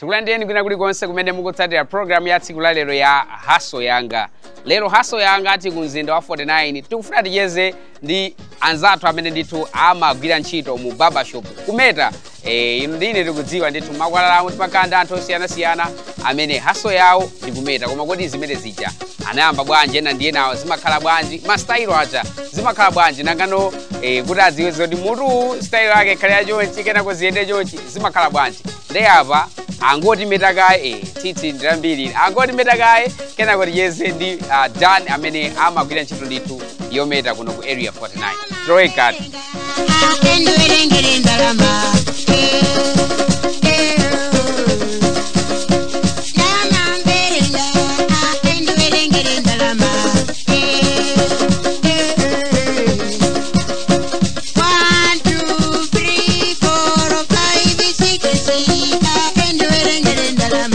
Tikulandireni kwina kulikonse kumene mukutsatira program ya tsiku la lero ya Hustle Yanga. Lero Hustle Yanga tili ku mzinda wa 49, tikufuna ticheze ndi anzathu amene ndithu amagwira ntchito mu barbershop kumeta. Inu ndine tikudziwa ndithu makwalalamu timakhala anthu osiyanasiyana amene hustle yawo ndi kumeta, koma kodi zimene zija anayamba bwanji, ena ndiye nawo zimakhala bwanji, masitayilo aja zimakhala bwanji, nangano kuti adziwe zoti mutu style yake ikhale yachonchi kenako ziyende chonchi, zimakhala bwanji. Ndi apa angoti metakaye, tsitsi ndilambiri, angoti metakaye kenako ticheze ndi Dan amene amagwira ntchito ndithu yometa kuno ku Area 49. Tilowe kati. Endiwerengere ndalama. Ndalama mberenga, endiwerengere ndalama. 1, 2, 3, 4, 5, 6, 7, endiwerengere ndalama. 1,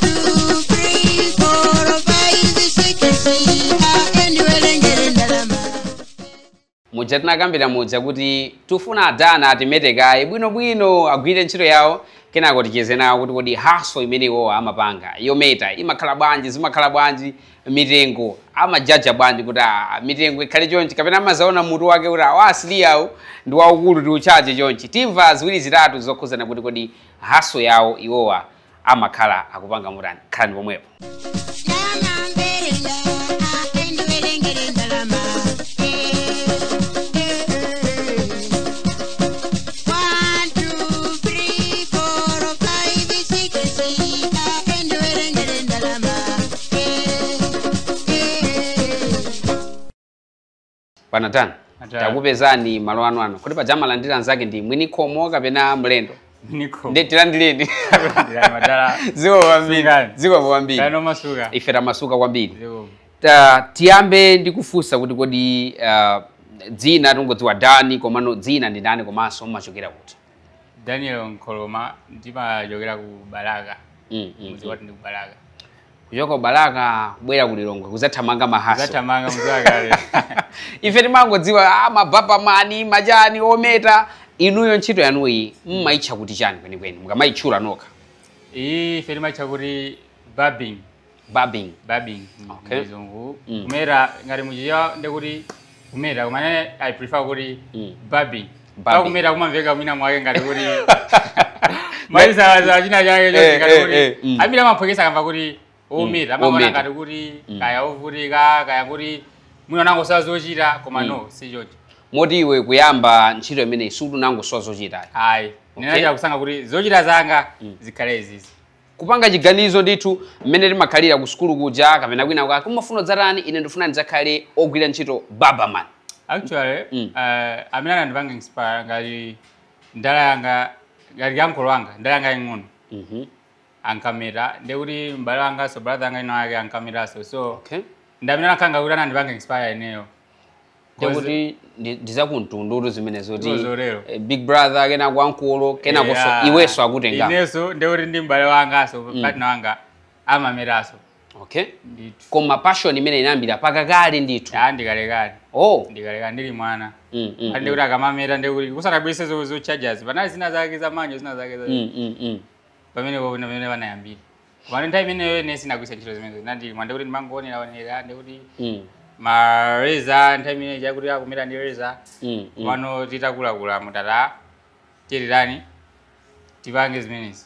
2, 3, 4, 5, 6, 7, endiwerengere ndalama. Muja tinakambira muja kuti tifuna adana atimete bwinobwino, agwire ntchito yawo, kenako ticheze nawo kuti kodi hustle imene iwowa amapanga yometa imakhala bwanji, zimakhala bwanji, mitengo amajaja bwanji kuti mitengo ikhale chonchi, kapena amazaona mutu wake kuti awa asili yawo ndi waukulu tiuchaje chonchi. Timva ziwiri zitatu zokhuzana kuti kodi hustle yawo iwowa amakhala akupanga mutani. Khalani pomwepo. Ndalama mberenga, endiwerengere ndalama. 1, 2, 3, 4, 5, 6, 7, endiwerengere ndalama. Bwana Dan, Ata. takupezani malo anu ano kuti paja amalandira anzake ndi mwini khomo kapena mlendo? Niko. Ndi tilandireni. Ndilani madala. Ziko kwambiri. Sungani. Ziko kwambiri. Kano masuka. Ife tamasuka kwambiri. Ziko. Tiyambe ndi kufunsa kuti kodi dzina tingodziwa Dani, komano dzina ndi ndani komanso mumachokera kuti? Daniel Nkoloma, ndimachokera ku Balaka. Mudzi wati ndi ku Balaka. Kuchoka ku Balaka kubwera ku Lilongwe kuzathamanga ma hustle. Kuzathamanga mzakale. Ife timangodziwa ma barberman, machani ometa. Inuyo ntchito yanuyi mmayitcha kuti chani kwenikweni mukamayitchula nokha? Iyi ife timayitcha kuti barbing. Barbing. Barbing. Okay. Mchizungu. Kumeta ngati muchiya ndekuti kumeta, koma I prefer kuti barbing. Barbing. Kumeta kumamveka mwina mwake ngati kuti maisa china chake chonse ngati kuti ambiri amaphwekesa akamva kuti ometa, amaona Ometa. ngati kuti kaya ovutika, kaya kuti mwina nangosowa zochita, koma no, si choncho. Moti iwe kuyamba ntchito imeneyi sutunangosowa zochita? Ayi, ndinachita kusankha kuti zochita zanga zikhale izizi. Kupanga chiganizo ndithu mmene timakhalira ku sukulu kuja kapena kwina kwake, kumafuna dzatani, ine ndifuna ndidzakhale ogwira ntchito barberman? Actually, amene anandipanga inspire ngati ndala yanga, ngati yankolo wanga, ndala yanga ing'ono ankameta, ndekuti m'bale wangaso, brother anga ino ake ankametaso, so ndamene anakhanga kuti anandipanga inspire ineyo. Ndikuti ndizakumtundutu zimene zoti Zolero. Big brother kenako ankolo kenako so iwenso akutenga. Inenso ndekuti ndi m'bale wangaso, partner wanga amametaso. Ndithu. Koma passion imene inayambira pakakale ndithu. Ah, ndikalekale. Oh. Ndikalekale ndili mwana. Andi ndikuti akamameta ndikuti kusanabwise zo chargers, panali zina zake za manyo, zina zake za pamene po pamene panayambira. Koma nthawi imeneyo ine sinagwisa ntchito zimenezo. Nandi mwa ndikuti ndimangoonera onera ndikuti ma razor nthawi imeneyo chakuti akumeta ndi razor. Pano titakulakula mutata tirirani tipange zimenezi.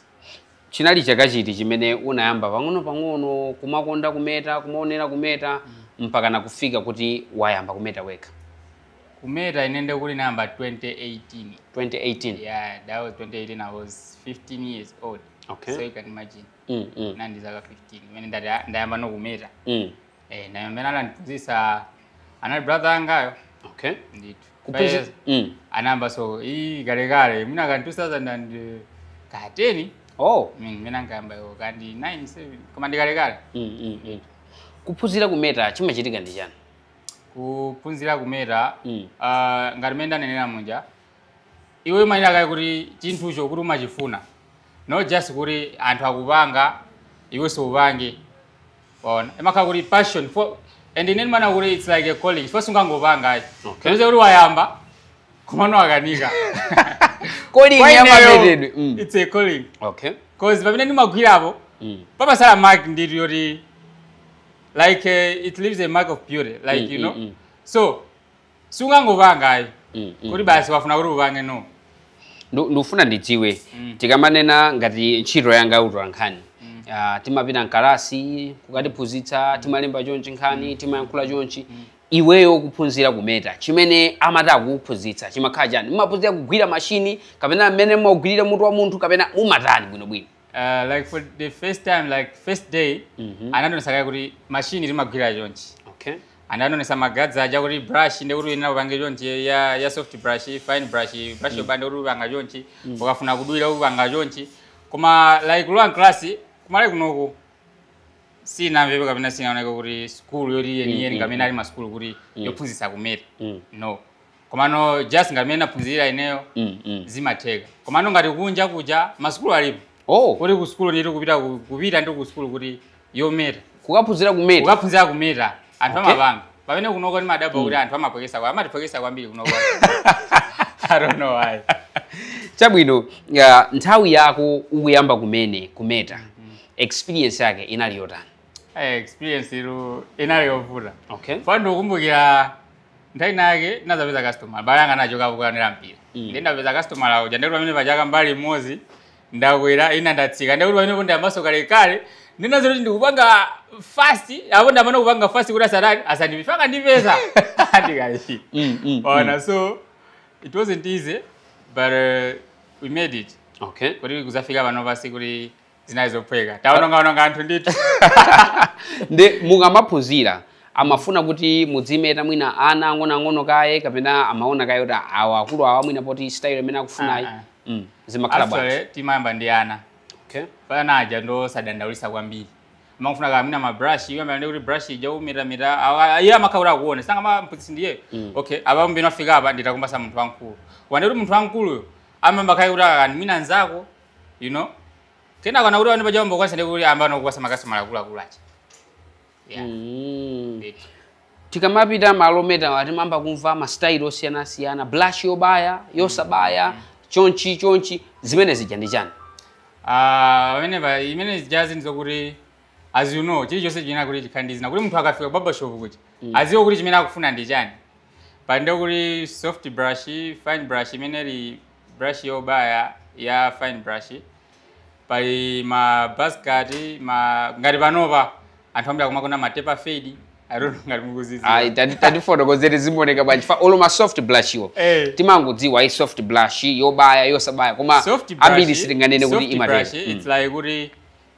Chinali chaka chiti chimene unayamba pang'ono pang'ono kumakonda kumeta, kumaonera kumeta mpaka nakufika kuti wayamba kumeta wekha? Kumeta ine ndikuti nayamba 2018. 2018. Yeah, that was 2018. I was 15 years old. So you can imagine. Nandi zaka 15. Mene ndayamba no kumeta. Ndayamba anandiphunzitsa anali brother angayo. Ndithu. Kuphunzitsa. Anayamba so iyi kalekale mwina ka 2010. Oh. Mene ankayamba iwo kandi 9 7 koma ndikalekale. Kuphunzira kumeta chimachitika ndi chani? Kuphunzira kumeta, ngati mmene ndanenera munja, iwe umanena kale kuti chinthucho kuti umachifuna, not just kuti anthu akupanga iwe siupange. Waona, imakhala kuti passion for, and ine ndimana kuti it's like a calling, chifukwa sungangopanga ayi. Kuti wayamba Komano akanika. Calling Kwa ya ineyo, mametedwe. It's a calling. Okay. 'Cause pamene ndimagwirapo, pamasala mark ndiri yoti like it leaves a mark of beauty, like, you know. So sungangopanga ayi kuti basi wafuna kuti upange, no. Ndikufuna ndidziwe, tikamanena ngati ntchito yanga yautola nkhani, timapita mkalasi kukatiphunzitsa, timalemba chonchi nkhani, timayankhula chonchi. Iweyo kuphunzira kumeta, chimene amati akukuphunzitsa chimakhala chani? Mumaphunzira kugwira mashini kapena mmene mumagwirira mutu wa munthu kapena mumatani bwinobwino? Like for the first time, like first day, anandionesa kale kuti machine timagwira chonchi. Anandionesa magadzi aja kuti brush ndekuti uyenera upange chonchi, ya soft brush, fine brush, brush yobanda kuti upanga chonchi, ukafuna kudwira upanga chonchi. Koma like kulowa class kumale kunoku sinamvepo kapena sinaoneka kuti skulu yoti yeniyeni ngamene ali masukulu kuti yophunzitsa kumeta, no. Komano just ngamene naphunzirira ineyo, zimatheka. Komano ngati kunja kuja masukulu alipo kuti ku sukulu nditi kupita kupita ndi ku sukulu kuti yometa. Kukaphunzira kumeta. Ukaphunzira kumeta anthu amapanga. Pamene kunoko ndimadabwa kuti anthu amapwekesa amatiphwekesa kwambiri kunoko. I don't know why. Chabwino, nthawi yako ukuyamba kumene kumeta, experience yake inali yotani? Experience ilu inali yovuta. Fa ndikukumbukira nthawi nake ndinazapeza customer, bale anga nachoka kukanira mpira. Ndi ndapeza customer lawo ndikuti pamene pachaka mbali imodzi ndakwera, ina ndatsika, ndikuti pamene ndiyambaso kalekale ndinazoti ndikupanga fast apo, ndamana kupanga fast kuti asatani asandipifaka ndipeza ndikaishi. Ona, so it wasn't easy, but we made it kuti kuzafika pano pasi kuti zinali zophweka, taonongaononga anthu ndithu. Ndi mukamaphunzira amafuna kuti mudzimeta mwina ana ang'onoang'ono kaye kapena amaona kaye kuti awa akulu awa mwina poti style imene akufunayi? Ah, ah. Zimakhala bwanji? Actually timayamba ndi ana. Pana aja ndo sadandaulisa kwambiri, amakufuna kamina ma brush iwe amene kuti brush ija umitamita iye amakhaula akuone sanga ma mphunzitsi ndiye. Okay, apa mbino afika apa nditakumbasa munthu wamkulu wande kuti munthu wamkuluyo amamba khaye kuti akani mwina anzako, you know, kena kana kuti wani paja mbokwanisa ndi kuti amba nokukwasa makastomera akuluakulu aja, yeah. Ndithu. Tikamapita malo ometa timamba kumva ma style osiyanasiyana, brush yobaya, yosabaya, chonchi chonchi, zimene zija ndi chani? Ah, pamene pa imene zijazi ndizokuti, as you know, chilichonse china kuti chikhandizina kuti munthu akafika barbershop kuti aziwe kuti chimene akufuna ndi chani. Pande kuti soft brush, fine brush, imene ili brush yobaya ya fine brush, pali ma buzz cut, ma ngati panopa anthu ambiri akumakona ma taper fade. I don't know ngati mukuzidziwa. Ayi, tatifotokozere zimaoneka bwanji fa olo ma soft brush iwo timangodziwa ayi soft brush yobaya, yosabaya, koma Soft brush, ambiri sitinganene kuti soft imatero. brush, it's like kuti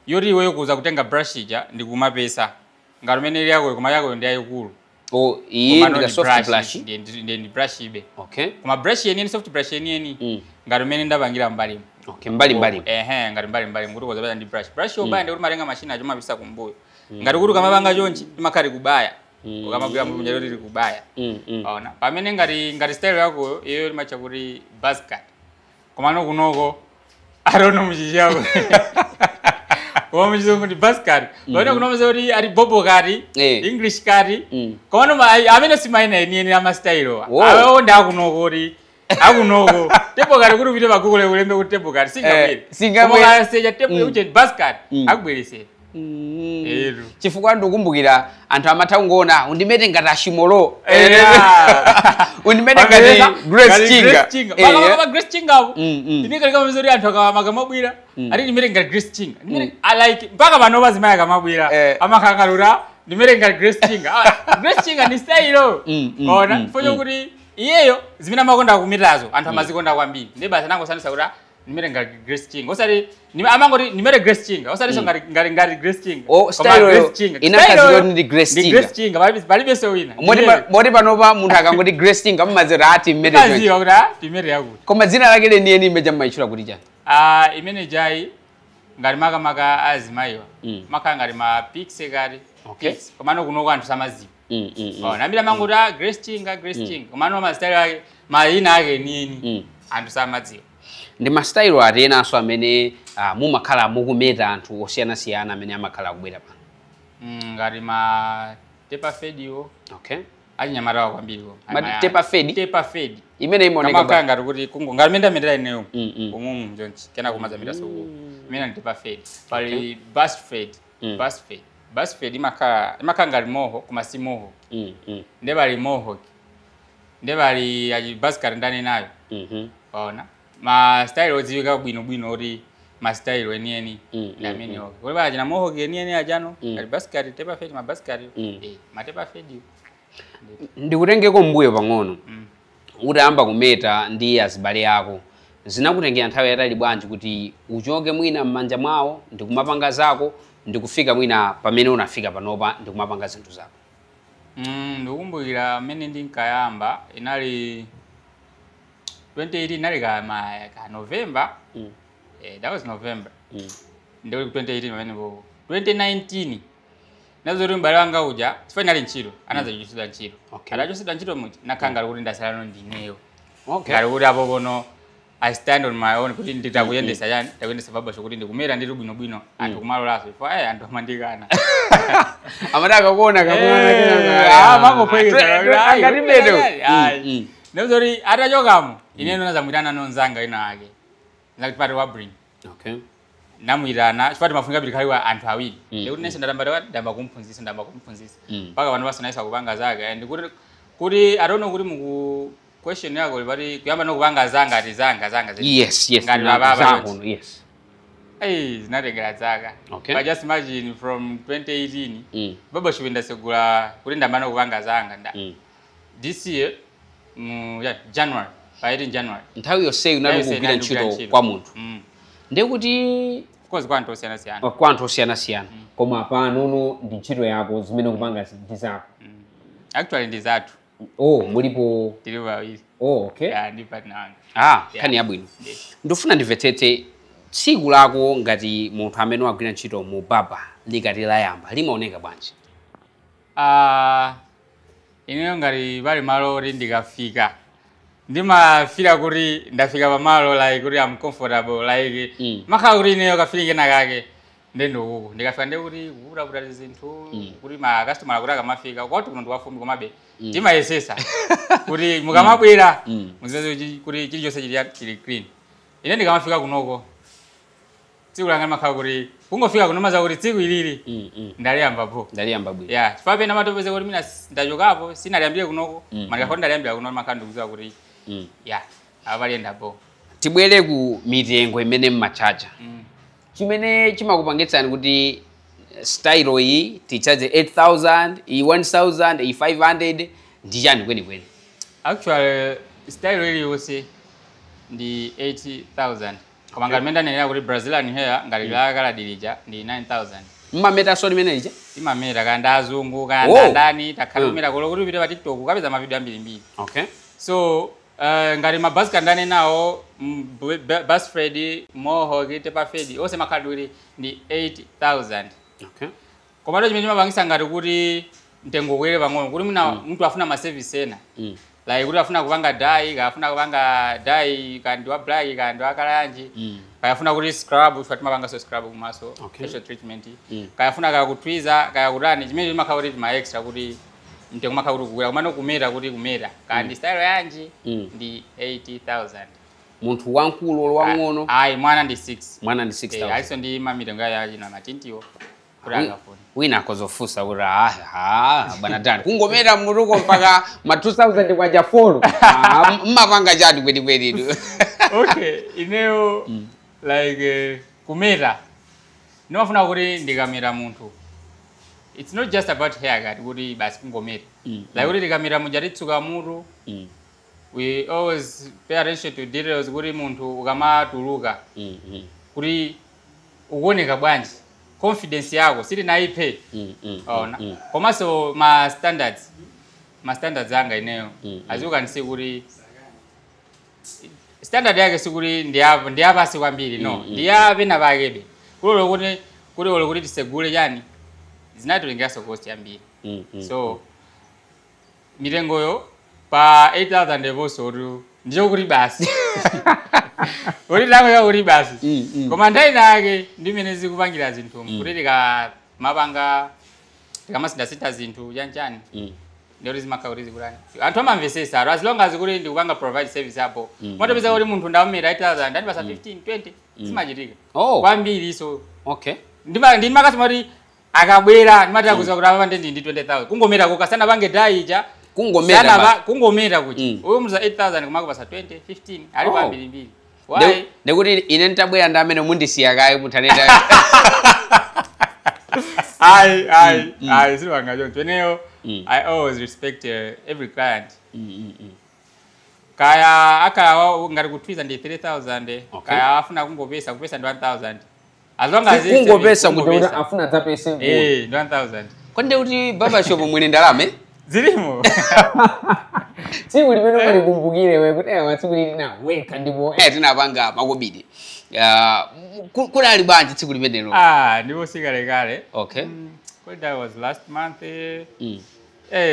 yoti iweyo kuza kutenga brush ija ndikumapesa ngati umene ili yakoyo, koma yakoyo ndi yayikulu. O, iyi Koma no ndi ndi soft brush, brush. Ndi brush ibe. Koma brush yeniyeni, soft brush yeniyeni, ngati umene ndapangira mbalimu. Okay, mbali mbali. Ehe, ngati mbali mbali kuti kozapeza ndi brush. Brush yobaya ndi kuti matenga machine acho mapisa kumbuyo. Ngati kuti ukamapanga chonchi imakhali kubaya. Ukamagwira munthu kuti ili kubaya. Ona pamene ngati style yakoyo iyo limacha kuti buzz cut. Komano kunoko, I don't know muchichako, koma muchizungu ndi buzz cut, pamene kunomeza kuti ali bobo cut, English cut. Komano amene simaina enieni ama style Wow. awo ndi akunoko, kuti akunoko taper cut, kuti upite pa Google ulembe kuti taper cut singabwere. Singabwere. Koma ukasecha taper uche buzz cut akubweresera. Ero. Chifukwa ndikumbukira anthu amatha kungoona undimete ngati ashimolo, undimete ngati Grace Chinga. Chinga. Grace Chinga apo. Ine kali kama mzuri anthu akamabwira ati ndimete ngati Grace Chinga. I like mpaka pano pazimayi akamabwira amakhangalura ndimete ngati Grace Chinga. Ah, Grace Chinga ndi style. Ona chifukwa kuti iyeyo zimene amakonda kumitazo anthu amazikonda kwambiri, ndi basi anangosanisa kuti ndimete ngati Grace Chinga, osati amangoti ndimete Grace Chinga, osati ngati Grace Chinga. Oh, Koma style Grace yo Chinga. inakhazikwa Style yo kuti ndi Grace ndi Chinga. Grace Chinga, palibenso wina. Moti moti panopa munthu akangoti Grace Chinga mumazera ati mmete chonchi. Maziwa kuti ah, timete yakuti. Koma dzina lake leniyeni imeja mmayitchula kuti chani? Ah, imene jayi ngati makamaka azimayiwa makhala ngati ma pixie kati. Pixie. Komano kunoko anthu samaziwa. Oh, nambira manguti ah, Grace Chinga, Grace Chinga, komano ma style ake, mayina ake nini, anthu samadziwa. Ndi ma style ati enanso amene mumakhala mukumeta anthu osiyanasiyana amene amakhala akubwera pano? Ngati ma taper fade iwo. Achinyamata kwambiri ko. Mati taper fade? Taper fade. Imene imaoneka Kamakhala ngati kuti kungo ngati mene ndamendera ineyo. Umumu njonchi kena kumazamira soko. Imene ndi taper fade. Pali bust fade. Bust fade. Bust fade imakhala ngati mohawk koma si mohawk. Nde pali mohawk. Nde pali achi buzz cut ndani nayo. Waona? Ma style odziwika bwinobwino oti ma style enieni. Ndi amene ok. Kuli pachi na mohawk enieni ajano. Ali buzz cut, taper fade, ma buzz cut. Ma taper fade. Ndikutengeko mbuyo pang'ono. Utayamba kumeta ndi azibale ako, zinakutengera nthawi yatali bwanji kuti uchoke mwina m'manja mwawo ndikumapanga zako, ndikufika mwina pamene unafika panopa ndikumapanga zinthu zako? Ndikukumbukira mmene ndinkayamba inali 2018, inali ka November. That was November. Ndikuti 2018 pamene popo. 2019 nazoti m'bale wanga uja chifukwa inali ntchito anadzachotsedwa ntchito. Atachotsedwa ntchito muja nakhala ngati kuti ndasalano ndineyo. Ngati kuti apo kono I stand on my own kuti nditakuyendesa chani, ndakuyendesa barbershop kuti ndikumera ndiri bwinobwino anthu kumalolaso chifukwa anthu amandikana. Amati akakuona Kakuona. Ndizoti atachokamo ine ndinazamwitana nonzanga ina ake. Nzakuti pati wa bring. Namwitana chifukwa timafunika kuti anthu awiri. Ndikuti nese ndamba kumphunzitsa ndamba kumphunzitsa. Mpaka pano pasanaisa kupanga zake and kuti I don't know kuti muku question yako lipati kuyamba nokupanga zanga ati zanga. Yes. Ngati baba zako, yes. Zinatengera zaka. But just imagine from 2018 barbershop ndasegula kuti ndamba nokupanga zanga nda. This year January, by 18 January. Nthawi yonseyi unali kugwira ntchito kwa munthu. Ndekuti of course kwa anthu osiyanasiyana. Kwa anthu osiyanasiyana. Koma panono ndi ntchito yako zimene ukupanga ndi zako. Actually ndi zathu. Oh, mulipo tili wawiri. Oh, okay. Yeah, ndi partner wanga. Nkhani yabwino. Ndifuna ndimvetsetse tsiku lako ngati munthu amene wagwira ntchito mu barber likati layamba limaoneka bwanji? Ineyo ngati pali malo oti ndikafika ndimafira kuti ndafika pamalo like kuti I'm comfortable like makhala kuti ineyo kafika kena kake ndendouku ndikafika ndekuti kuputaputa zinthu kuti ma customer kuti akamafika kwati kuno ndiwafumi komabe timayesesa kuti mukamabwera muzize kuti chilichonse chili clean. Ine ndikamafika kunoko tsiku langa makhala kuti kungofika kuno maza kuti tsiku ilili ndaliyamba po. Ndaliyamba bwino. Yeah, chifukwa pena matopeze kuti mina ndachokapo sinaliyambire kunoko mandikafuna ndaliyambira kuno makhala ndikudziwa kuti yeah, apaliyenda po. Tibwere ku mitengo imene mmachaja. Chimene chimakupangitsani kuti style iyi tichaje 8000, iyi 1000, iyi 500 ndi chani kwenikweni? Actually style iliyonse ndi 8000. Koma ngati mene ndanenera kuti Brazilian hair ngati la dilija ndi 9000. Mmameta limene lija? Imameta kaya azungu kaya ndani takhala kumeta kolo kuti upite pa TikTok ukapeza mavideo ambirimbiri. So ngati ma buzz cut ndane nawo buzz fade, mohawk, taper fade onse makhala kuti ndi 8000. Koma chimene chimapangisa ngati kuti mtengo ukwere pang'ono kuti mwina munthu afuna ma service ena. Like kuti afuna kupanga dye, afuna kupanga dye kandi wa black kandi wa kalanji. Kaya afuna kuti scrub, ife timapanga so scrub kumaso, facial treatment. Kaya afuna kaya kutwiza, kaya kutani, chimene chimakhala kuti ma extra kuti mtengo makhala kuti kukwera, komano kumera kuti kumera. Kandi style yanji ndi 80,000. Munthu wamkulu olo wang'ono? Ayi, mwana ndi 6. Mwana ndi 6,000. Aliso ndi mamitengo yachi na matintiwo. Kuti angafune. Wina akozofusa kuti bwana Dani kungomera mutuko mpaka ma 2000 kwacha 4. Mmapanga chati kwenikweni. Okay, ineyo like kumera. Ndimafuna kuti ndikamera munthu. It's not just about haircut kuti basi kungomera. Like kuti ndikamera muja titsuka mutu. We always pay attention to details kuti munthu ukamatuluka. Kuti ukuoneka bwanji. Confidence yako sitinaipe. Ona. Komanso ma standards. Ma standards anga ineyo. As you can see kuti standard yake sikuti ndiyapasi kwambiri no. Ndiyapena pakebe. Kulolo kuti kulolo kuti tisegule chani zinatilingaso cost yambiri. So mitengoyo pa 8000 evoso ndicho kuti basi. Kuti lango kuti basi. Koma nthawi nake ndi mmene zikupangira zinthu kuti tikamapanga tikamasindasintha zinthu chanchani. Ndiyoti zimakhala kuti zikulani, anthu amamvesesa as long as kuti ndikupanga provide service apo. Mwatopeza kuti munthu ndamumeta 8000, ndandipasa 15, 20, zimachitika kwambiri. So ndima makasoma kuti akabwera ndimati akuziwa kuti apa ndi 20,000 kungometa koka, sanapange dye ija. Kungometa Sana basi. Kungometa kuchi uyu muza 8000 kumakupasa 20, 15 ali kwambirimbiri. Why? Ndikuti ine nditabwera ndi amene mundisiya kaye muthaneta. Ayi, ayi, ayi, silipanga choncho eneyo. I always respect every client. Kaya akhala ngati kutwiza ndi 3000, kaya afuna kungopesa, kupesa ndi 1000, as long as it's Kungopesa kuti kungopesa. Afuna dzapese. Eh, ndi 1000. Kwande kuti barbershop mwene ndalama, eh? Zilimo. Tsiku limene mulikumbukire we kuti ewa tsiku lili naweka ndipo tinapanga makobidi. Kunali bwanji tsiku limenelo? Ah, ndipo sikalekale. Kuti that was last month, eh.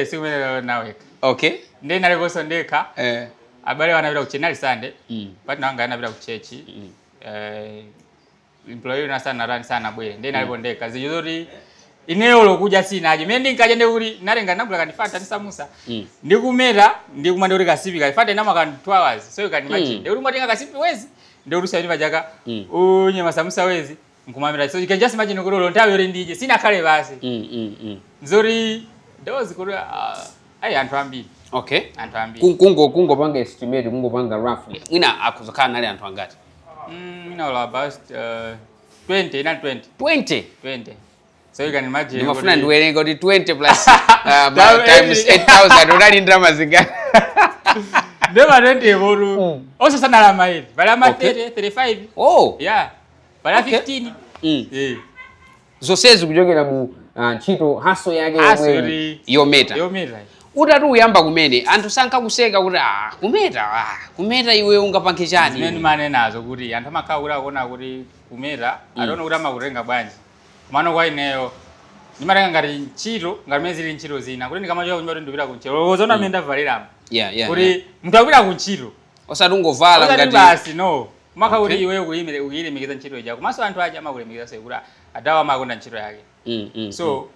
Siku limenelo naweka. Ndi naliponso ndekha. Abale wanapita ku church, nali Sunday. Partner wanga anapita ku church. Employee una sana rani sana bwere, ndi nalipo ndekha. Zicho zoti ineyo lokuja sinaje mene ndinkaja, ndikuti nalenga nagula kanifanta ndi samusa. Ndikumeta ndikumwa, ndikuti kasipi kafanta inama kan 2 hours, so you can imagine. Ndikuti mwatenga kasipi wezi, ndikuti usayini pachaka unye masamusa wezi nkumamira, so you can just imagine kuti ulo nthawi yoti ndije sinakhale basi. Nzori ndozi kuti ayi, anthu ambiri. Anthu ambiri. Kungopanga estimate, kungopanga roughly, mwina akuzokhala nali anthu angati? Ina about 20, ina 20. 20? 20, so you can imagine. Ndimafuna ndiwerenge kuti 20 plus times 8000 unali ndalama zingati? Ndema 20 voru onse sanalama ili pali ama 30, 35. Yeah, pali 15. Zonsezi kuchokera mu ntchito, hustle yake Hustle yomwe yometa. Yometa. Utati uyamba kumene, anthu sankakuseka kuti ah, kumeta, ah, kumeta iwe ungapange Zimene chani? Ndimanenazo kuti anthu amakhala kuti akuona kuti kumeta, adaona kuti amakutenga bwanji. Komano kwa ineyo ndimatenga ngati ntchito, ngati mene zili ntchito zina, kuti ndikamachoka kunyumba kuti ndipita kuntchito, uzoona mmene ndavaliramo kuti munthu akupita kuntchito. Osati ungovala Osati ngati basi, no, umakhala kuti iweyo ukuyilemekeza ntchito ija, komanso anthu aja amakulemekeza kuti adawa amakonda ntchito yake. So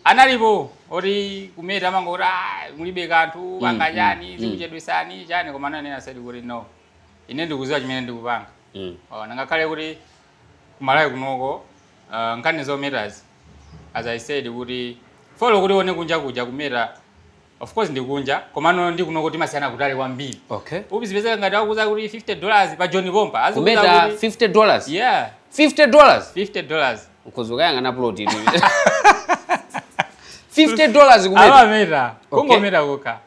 analipo oti kumeta amangoti, "Ah, mulibe kanthu, panga chani, zikuchedwesani chani." Koma ananena said kuti, "No, ine ndikuziwa chimene ndikupanga." Oh, nangakhale kuti kumalawi kunoko nkhani zometazi, as I said, kuti folo kuti one kunja kuja kumeta, of course ndikunja, komano ndi kunoko timasiyana kutali kwambiri. Upizipezeka ngati akuza kuti $50 pa John Pompa azikuza Kumeta kuti $50? Yeah. $50? $50. Ukuzokayang'ana plot inu. $50 kumeta? Amameta kungometa kokha,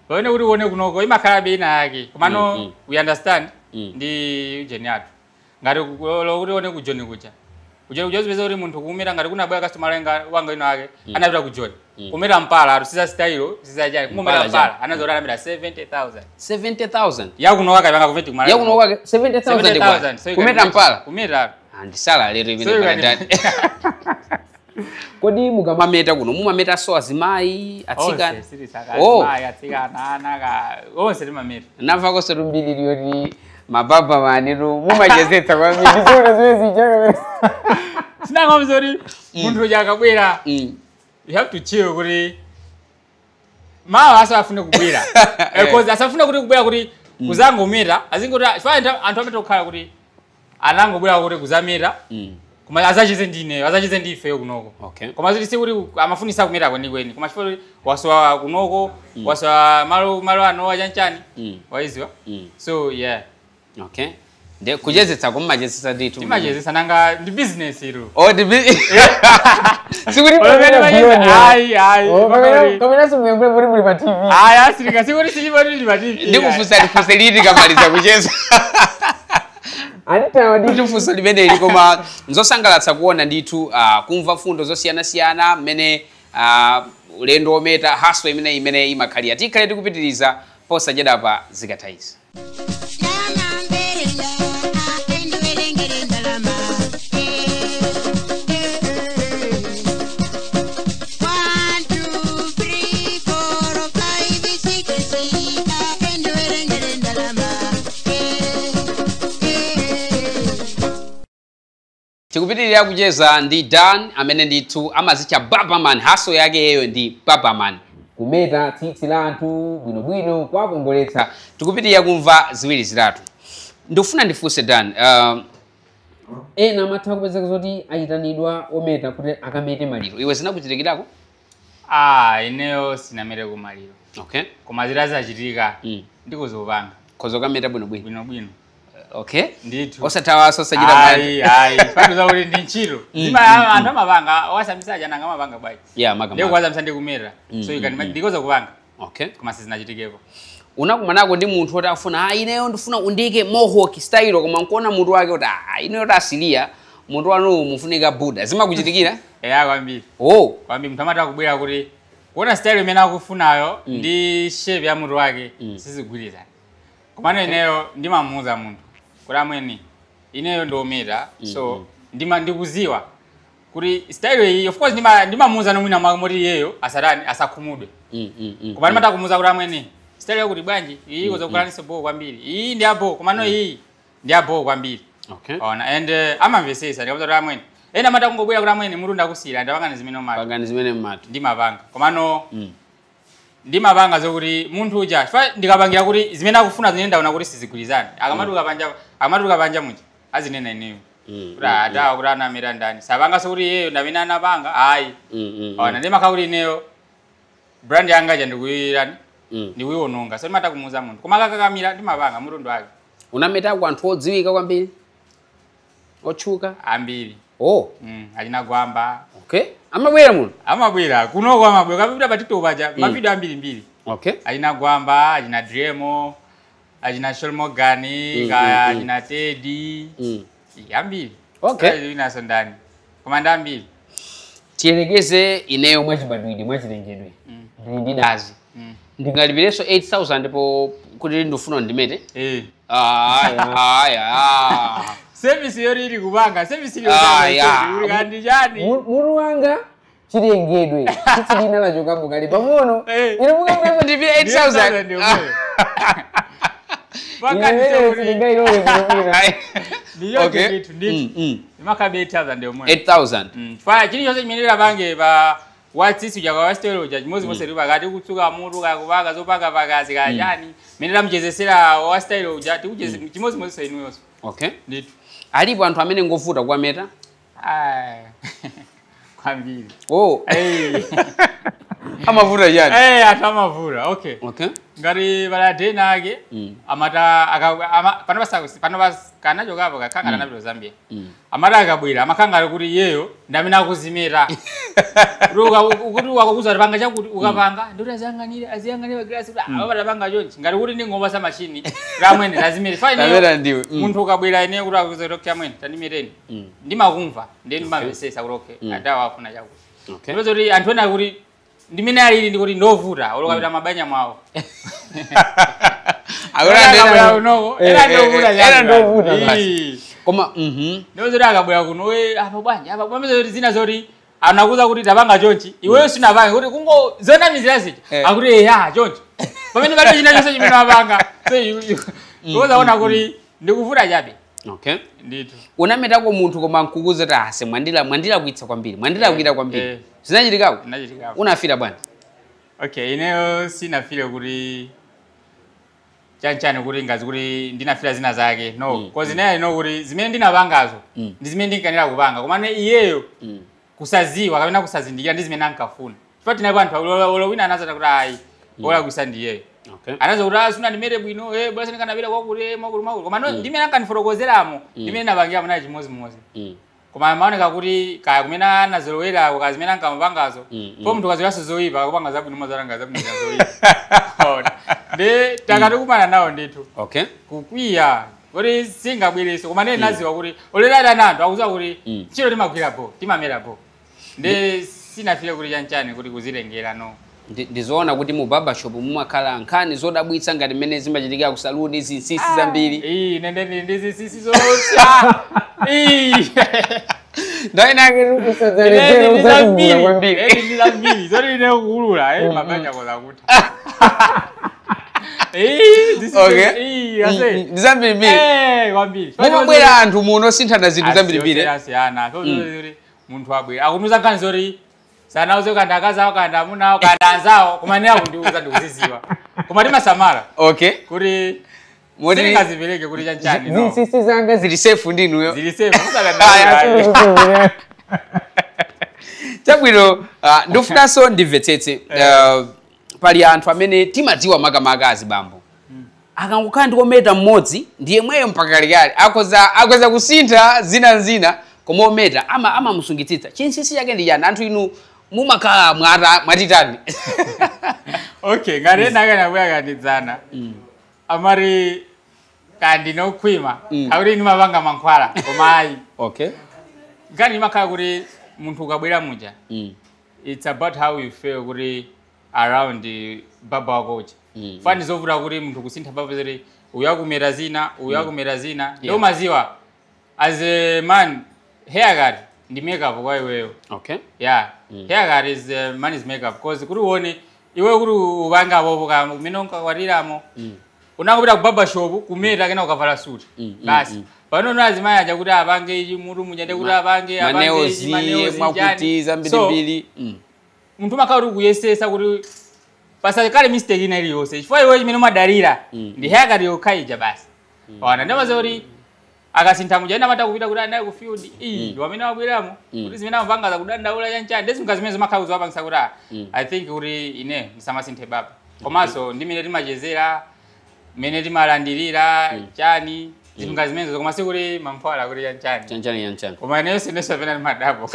pamene kuti uone kunoko imakhala ina yake, komano we understand. Ndi ujeni athu ngati kuti uone ku John kuja, kuja kuja uzipeza kuti munthu kumeta ngati kunabwera customer wanga ino ake anapita ku John kumeta mpala atu, siza style, siza chani, kungometa Mpala mpala, anazoti anameta 70,000. 70,000? Yakuno akapanga kumeti kumala. Yakuno kwake 70,000 kwa 70,000, so you can kumeta imagine. mpala? Kumeta. Andisala lero imene. So you can Panadani kodi mukamameta kuno mumameta so azimayi, atsikana? Onse, sirisaka. Azimayi, atsikana, ana ka onse timameta. Namva konse tumbiri yoti mababa manitu mumachezetsa kwambiri, zona zimene zichaka. Sinangomza kuti munthu uja akabwera, you have to chill kuti mawa asafune kubwera, 'cause asafune kuti kubwera kuti kuzangometa, azingoti chifukwa anthu amene kukhala kuti anangobwera kuti kuzameta, koma azachize ndineyo, azachize ndi ifeyo kunoko. Koma ziti sikuti amafunisa kumeta kwenikweni, koma chifukwa kuti wasowa kunoko, wasowa malo, malo anowa chanchani, waiziwa. So yeah. Okay, nde kuchezetsa kumachezetsa ndithu? Timachezesa, nanga ndi business ilo. Oh, sikuti Ayi, ayi. Kapenanso muyankhule kuti muli pa TV. Ayi, asirika sikuti silipo pa TV. Ndikufunsa ndifunse liti kamaliza kucheza? Anitawa ndi Ndifunso limeneli, koma nzosangalatsa kuona ndithu, kumva fundo zosiyanasiyana mmene ulendo wometa, hustle imene imakhalira. Tikhale tikupitiriza posachedapa zikatha izi. Ndalama mberenga, endiwerengere ndalama. One, two, three, four, five, six, endiwerengere ndalama. Tikupitirira kucheza ndi Dan amene ndithu amazitcha Barberman. Hustle yake yeyo ndi Barberman. Kumeta tsitsi la anthu bwinobwino, kuwakongoletsa. Tikupitirira kumva ziwiri zitatu. Ndikufuna ndifunse Dan, ena amatha kupezeka zoti ayitanidwa ometa kuti akamete maliro. Iwe zinakuchitikirako? Ah, ineyo sinamete kumaliro. Okay. Koma zitazachitika, ndikuzopanga. Khoza ukameta bwinobwino. Bwinobwino. Okay. Ndithu. Osathawaso, osachita. Ayi, ayi, pano zakuti ndi ntchito. Zima anthu amapanga wasambisa aja, nanga amapanga bwanji? Yeah, maka. Ndiye kuwasambisa ndi kumeta. So you can imagine, ndikoza kupanga. Okay. Koma sizinachitikepo. Unakumanako ndi munthu oti afuna, ah, ineyo ndifuna undike mohawk style, koma nkuona mutu wake kuti, ah, ineyo tasiliya mutu wanu mufunika buda. Zimakuchitikira? Eya, kwambiri. Oh. Kwambiri. Munthu amati akubwera kuti kuona style imene akufunayo ndi shape ya mutu wake sizigwirizana. Komano ineyo ndimamuuza munthu kuti, amweni, ineyo ndiometa, so ndima ndikuziwa kuti style iyi, of course ndimamuuza nomwina mwake moti iyeyo asatani, asakhumudwe. Koma ndimata kumuuza kuti, amweni, style yakuti bwanji iyi ikoza bo kwambiri, iyi ndi abo, komano iyi ndi abo kwambiri. Okay. Ona, and amamvesesa. Ndikamuuza kuti, amweni, ena amati akungobwera kuti, amweni, mutu ndakusiyira, ndapangani zimene umati. Pangani zimene mmati. Ndimapanga, komano ndimapanga zokuti munthu uja fa ndikapangira kuti zimene akufuna zimene ndaona kuti sizigwirizana, akamatuluka panja, akamatuluka panja muja azinena ineyo kuti atawa kuti anamera ndani, sapanganso kuti iyeyo ndamene anapanga, ayi. Ona, ndimakhala kuti ineyo brand yanga ija ndikuyirani, ndikuyiwononga. So ndimata kumuuza munthu, koma akakakamira ndimapanga mutundu wake. Unametako anthu odziwika kwambiri, otchuka? Ambiri. Oh. Achina Gwamba. Okay, amabwera muno? Amabwera kunoko, amabwera kapita pa TikTok paja, mavideo ambirimbiri. Okay. Achina Gwamba, achina Dremo, achina Sholmogani, kaya achina Teddy. Ambiri. Okay. Inaso ndani, koma ndi ambiri. Tiyelekeze ineyo mwachibadwidwe, mwachilengedwe, ndili ndi dazi, ndingalipirenso 8000 po kuti ndifuna ndimete? Eh. Aya, aya. Service yori ili kupanga service ili. Ah, yeah. Uli kandi chani? Mutu wanga chilengedwe tsitsi lina lachokambo kali pang'ono. Eh. Ine mukamweza Ndipire 8000? Ndiyo omweyo. Paka imene ndicho sindingailole bwinobwino. Ndiyo. Okay. Ndithu, ndithu. Imakabe 8000 ndiyo omweyo. 8000? Fa chilichonse chimene lapange pa watsisi uja kwa wastelo uja chimodzimodzi tili pakati kutsuka mutu, kakupaka zopaka pakazi kachani, mene tamuchezesera wastyle uja tikucheze chimodzimodzi inuyonso. Okay. Ndithu. Alipo anthu amene ngovuta kuwameta? Ah, kwambiri. Oh. Eh. Amavuta chani? Eh, anthu amavuta, okay. Okay. Ngati paladena ake amata pano pano kanachokapo kakhanga kanapita Zambia, amati akabwera amakhanga kuti iyeyo ndamene akuzimeta, kuti ukakuza kuti panga chakuti, ukapanga ndikuti aziyang'anire, aziyang'anire pagrasi kuti apa patapanga chonchi, ngati kuti ndi ng'omba sa machini kuti amwene tazimete fa ineyo. Tameta ndiwe. Munthu ukabwera ineyo kuti akuza kuti okay amwene tandimeteni, ndimakumva ndiye ndimamvesesa kuti okay, adawa afuna chakuti. Okay. Ndipeza kuti anthu ena kuti ndimene alili ndikuti ndovuta olokapita mabanya mwawo. Akuna. Unoko Eh, era eh, ndovuta. eh, era ndovuta basi. Ii. Koma Ndozoti akabwera kuno, we apa bwanji apa pamene zoti zina zoti anakuza kuti tapanga chonchi, iweyo sunapanga, kuti kungo zonamizira zija. Eh. Akuti eya chonchi, pamene palibe china chonse chimene wapanga. So uzaona kuti ndikuvuta chabe. Okay. Ndithu. Unametako munthu koma nkukuza kuti ase mwandila mwandilakwitsa kwambiri, mwandilakwira kwambiri? Eh. Zinachitikako? Inachitikako. Unafira bwanji? Okay, ineyo sinafile kuti chanchani kuti ngazi kuti ndinafira zina zake, no, cause ineyo ino kuti zimene ndinapangazo ndi zimene ndinkanira kupanga, koma iyeyo kusaziwa kapena kusazindikira ndi zimene ankafuna, chifukwa tinapo anthu olo wina anazata kuti ayi, olakwisa ndiyeyo. Okay. Anaza kuti asuna ndimere bwino, eh, bwana sindikanapita kwakuti, eh, mwakuti mwakuti, koma no, ndimene ankandiforokozeramo ndimene napangira munayi chimozimozi. Koma maoneka kuti kaya kumene anazolowerako, kaya zimene ankamupangazo, po munthu kazoyaso zoyipa akupanga zabwino, mazalanga zabwino zoyipa. Ona. Ndi takatikumana nawo ndithu. Okay. Kukwiya kuti singabwereso, koma ndiye naziwa kuti olera na anthu akuziwa kuti ntchito timagwirapo, timamerapo, ndi sinafike kuti chanchani kuti kuzitengera, no. Ndizoona kuti mu barbershop mumakhala nkhani zodabwitsa ngati mmene zimachitikira ku saluni, zinsinsi zambiri? Iyi nende ndi zinsinsi zosa. Iyi. Ndainake. Usadzaledzera, udzatumbula kwambiri. Ndi zambiri zoti ine kuulula, eh, mabanja koza kuti Okay. ase. Ndi zambirimbiri. Eh, kwambiri. Mumabwera anthu muno sinthana zinthu zambirimbiri. Asiyana. So munthu abwera akunuza nkhani zoti Sanauze kanda akazi awo, kanda amuna awo, kanda anzawo, koma ine akundiuza ndikuziziwa. Koma timasamala. Okay. Kuti sindingazipereke kuti chanchani, no. Zinsinsi zanga zili safe ndinuyo. Zili safe, musadandaule. Chabwino, ndifunanso ndimvetsetse. Pali anthu amene timadziwa makamaka azibambo. Akangokhala ndi ometa mmodzi ndiye mweyo mpaka kalekale akhoza kusintha zina koma ometa amamusungitsitsa. Chinsinsi chake ndi chani? Anthu inu mumakhala mwatitani? Okay, ngati ena akanabwera kandidzana. Amari kandi nokhwima, akuti ndimapanga mankhwala koma ayi. Okay. Ngati imakhala kuti munthu ukabwera muja, it's about how you feel kuti around baba wako uja. Fani zovuta kuti munthu kusintha baba zoti uyu akumera zina, uyu akumera zina. Ndiye umaziwa as a man, haircut ndi makeup kwa iweyo. Okay. Yeah. Haircut is man's makeup because kuti uone iwe kuti upanga apopo ka kumene unkakwatiramo. Unangopita ku barber shop kumeta kena ukavala suit. Basi. Pano azimayi aja kuti apange ichi mutu muja ndi kuti apange ichi, maneuzi mwakuti zambirimbiri. Munthu umakhala kuti ukuyesesa kuti pasakhale mistake ina iliyonse. Chifukwa iwe chimene umadalira ndi haircut yokha ija basi. Wana ndamaze kuti akasintha muja ena amata kupita kuti anayi ku field iyi wamene wabweramo kuti zimene amapanga zakudandaula chanchani ndi zinthu zimene zimakhala kuzowapangisa kuti I think kuti ine ndisamasinthe baba. Komanso ndi mene timachezera, mene timalandirira chani zinthu zimenezo koma sikuti mankhwala kuti chanchani. Chanchani. Koma inenso inenso apena ndimadapo.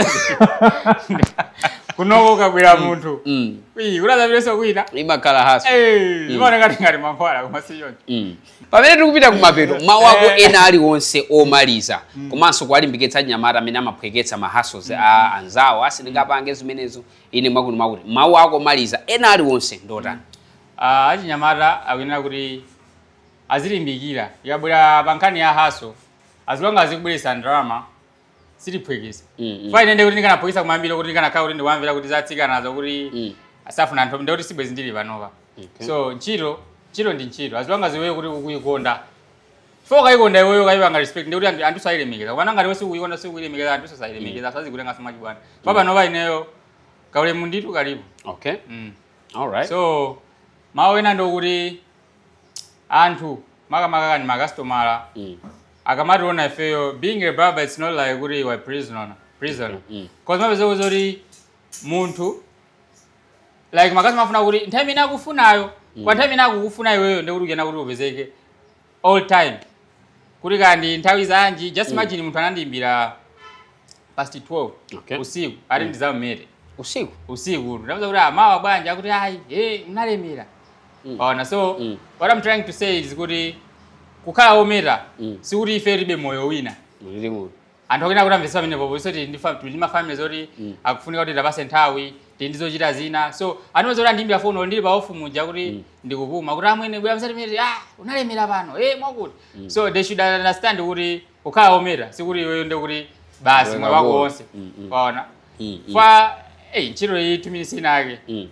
Kunoko ukabwera munthu. Ii, kulazapirenso kwina. Imakhala haso. Zimaoneka ngati mankhwala koma si choncho. Pamene tikupita kumapeto, mawu ako ena aliwonse omaliza komanso kuwalimbikitsa anyamata amene amaphweketsa ma hustles a anzawo asindingapange zimenezo ine mwakuti mwakuti mawu ako omaliza ena aliwonse ndotani? Achinyamata akuyenera kuti azilimbikira. Ikabwera pa nkhani ya hustle, as long as ikubweretsa ndalama sitiphwekesa. Fa ine kuti ndikanaphwekesa kumambiri kuti ndikanakhala kuti ndiwamvera kuti zatsikanazo kuti asafuna anthu ndikuti sibwezi ndili panopa. So ntchito ndi ntchito as long as iweyo kuti ukuyikonda. Fo ukayikonda iweyo ukayipanga respect ndikuti anthu sayilemekeza. Koma ngati iwe sikuyikonda sikuyilemekeza anthu sayilemekeza sazikutenga mwachibwana. Fa panopa ineyo kaulemu ndithu kalipo. Okay. All right. So mawu ena ndokuti anthu makamaka kani makasitomala akamationa ifeyo being a barber it's not like kuti you are prisoner. Cause mapeza kuti munthu like makasitoma afuna kuti nthawi imene akufunayo kwa nthawi imene akukufuna iweyo ndikuti ukuyena kuti upezeke all time. Kuti kandi nthawi zanji just imagine munthu anandiyimbira past 12 usiku ati ndizamumete. Usiku ndamuza kuti amawa bwanja akuti ayi unalemera. Ona so what I'm trying to say is kuti kukhala ometa sikuti ife tilibe moyo wina. Anthu akuyena kuti amvetse pamene popo so tili ndi mafamily zoti akufunika kuti tapase nthawi tili ndi zochita zina. So anthu kuti andiyimbira phone ndili pa off muja kuti ndikupuma kuti amwene bwera msati unalemera pano mwakuti. So they should understand kuti kukhala ometa sikuti iweyo ndikuti basi moyo wako wonse. Waona? Fa ntchito iyi 2 minutes inake.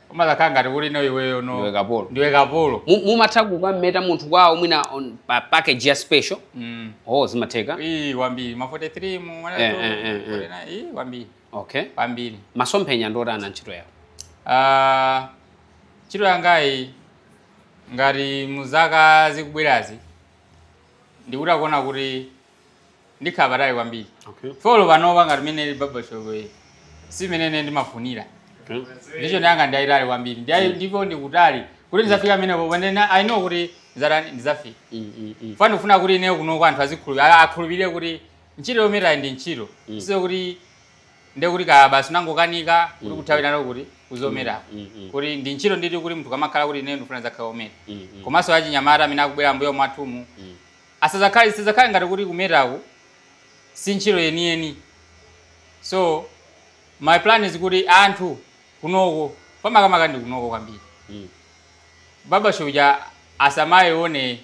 Umakhala ngati kuti ino iweyo no Ndiwe ndiwe kapolo. Mumatha kukameta munthu kwawo mwina on pa package ya special? Oh, zimatheka? Ii kwambiri ma 43 mu 49 ii kwambiri. Okay. Kwambiri. Masomphenya ndotani ntchito yawo? Ntchito yangayi ngati muzaka zikubwerazi ndikuti akuona kuti ndikhala patali kwambiri. Folo panopa ngati mene barbershop iyi si mene ndimafunira. Ndicho ndanga ndayitali kwambiri. Ndipo ndikutali kuti ndizafika pamenepo pamene I know kuti ndizatani ndizafika. Fa ndikufuna kuti ineyo kunoko anthu akhulupirire kuti ntchito yometayi ndi ntchito. Sizo kuti ndekuti kaya basi unangokanika kuti kuthawirano kuti kuzomera. Kuti ndi ntchito nditi kuti munthu kamakhala kuti ineyo ndikufuna ndizakhala ometa. Komanso achinyamata amene akubwera mbuyo mwathumu asazakhale ngati kuti kumetaku si ntchito yeniyeni. So my plan is kuti anthu kunoko pamakamaka ndi kunoko kwambiri. Barbershop ja asamayione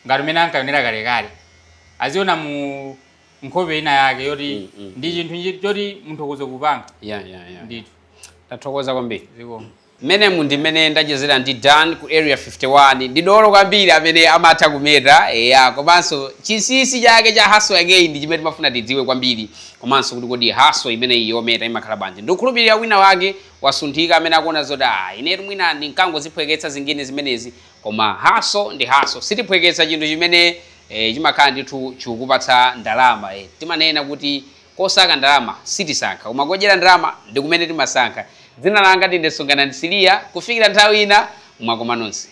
ngati mmene ankayionera kalekale. Aziona mu nkhope ina yake yoti ndi chinthu choti munthu ukuze kupanga. Yeah. Ndithu. Tathokoza kwambiri. Zikomo. Mmenemu ndi mmene ndachezera ndi Dan ku Area 51. Ndi dolo kwambiri amene amatha kumeta, eya, komanso chinsinsi chake cha hustle yakeyi ndi chimene timafuna tidziwe kwambiri, komanso kuti kodi hustle imeneyi yometa imakhala bwanji. Ndikukhulupirira wina wake wasunthika amene akuona zoti, ah, inetu mwina ndinkangoziphweketsa zingine zimenezi, koma hustle ndi hustle. Sitiphweketsa chinthu chimene chimakhala ndithu chikupatsa ndalama. Timanena kuti kosaka ndalama sitisankha, koma kodyera ndalama ndi kumene timasankha. Dzina langa ndine Sungana Ndisiliya. Kufikira nthawi ina, mwakoma nonse.